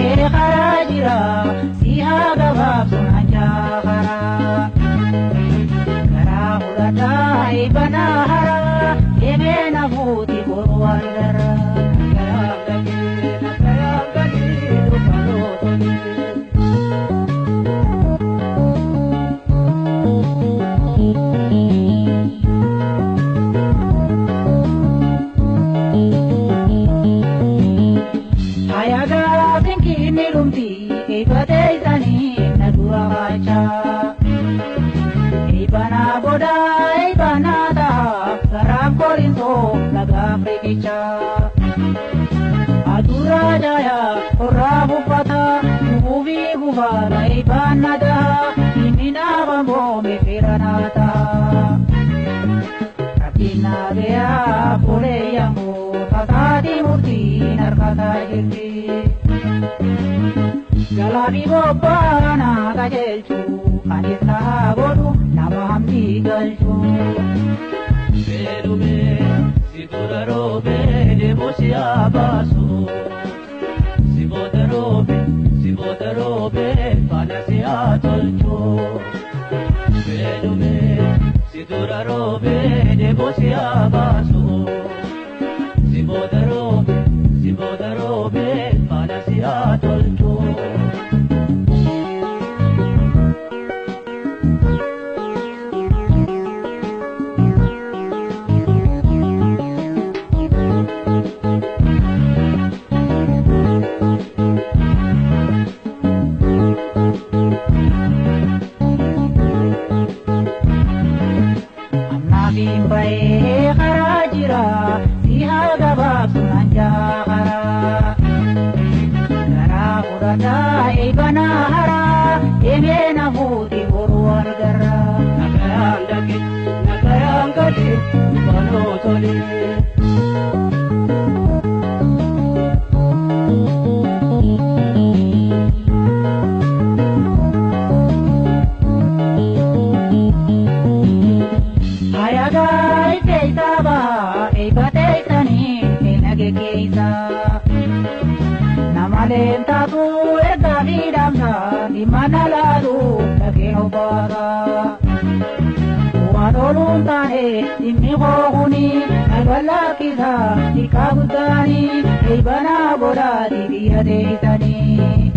bahee karaa jira si haa gabaabsu naan jaaharaa. Garaa fudhadhaa eebbanaa haraa deemee na fuuti boru argaraa. Nagayaan galee nagayaan galee dhufanoo tolee. Hayagaa finkinni dhumti eebbatee isaanii na dura kaachaa. Eebbanaa booda eebbanaa ta'a garaan korinsoo laga Afrikichaa. Aduraa jaayaa qorraa buufata gubuufi gufaadha eebbanaa ta'a inni naaf ammoo fira naa ta'a. Rabbiin na beeyaa fuulee yammuu tasaati murtiin harkataa jirti. Galaafi bobbaana qajeelchu anis na godhu nama hamdii galchu. Beelume si dura roobee deemu si haa baasu. Si booda roobe si booda roobee faana si haa tolchu. Beelume si dura roobee deemu si haa baasu. Si booda roobe si booda roobee faana si haa tolchu. Amnaafiin bahee karaa jira si haa gabaabsu naan jaaharaa. Garaa fudhadhaa eebbanaa haraa deemee na fuuti boru argaraa. Nagayaan dhaqe nagayaan galee dhufanoo tolee. Hayagaa ifeessa bahaa eebbatee isaanii keenya geggeessa. Namaleen taatu ergaa fi dhaamsa dhimma na laalu dhageen obbaasa. Waan ooluun taane dhimmi kookuni balbalaakkisa xiqqaa guddaanii eebbanaa godhaati biyya teessanii.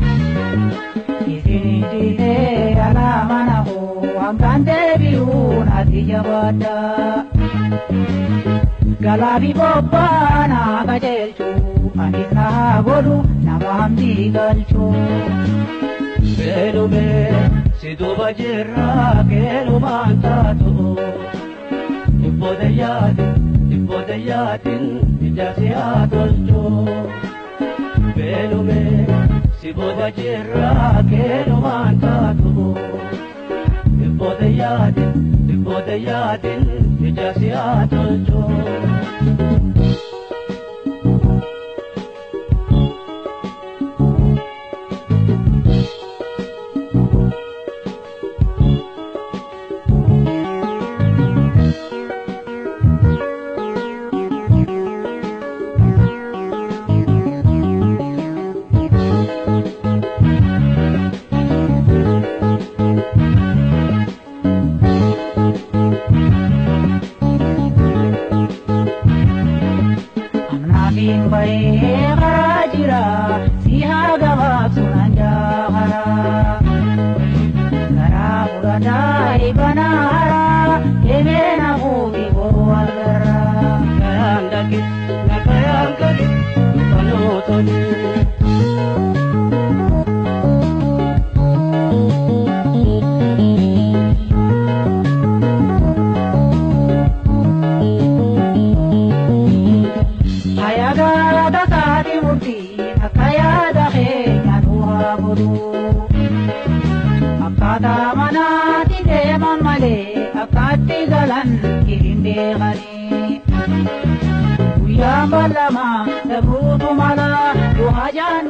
Isin ciisee alaa mana koo hangaan deebi'uun ati jabaadha. Galaafi bobbaana qajeelchu anis na godhu nama hamdii galchu. Beelume si duuba jirra keelumaan taatu. Dhibboota yaatin dhibboota yaatin ija si haa tolchu. Beelume si booda jirra keelumaan taatu. Dhibboota yaatin dhibboota yaatin ija si haa tolchu. Amnaafiin bahee karaa jira si haa gabaabsu naan jaaharaa. Garaa fudhadhaa eebbanaa haraa deemee na fuuti boru argaraa. Nagayaan dhaqe nagayaan gale dhufanoo tolee. Hayagaa tasaati murtii akka yaada keenya nu haa godhu. Akkaataa manaatti deeman malee akkaatti galan hin beekanii. Guyyaan bal'ama dabruutu mala yoo hajaan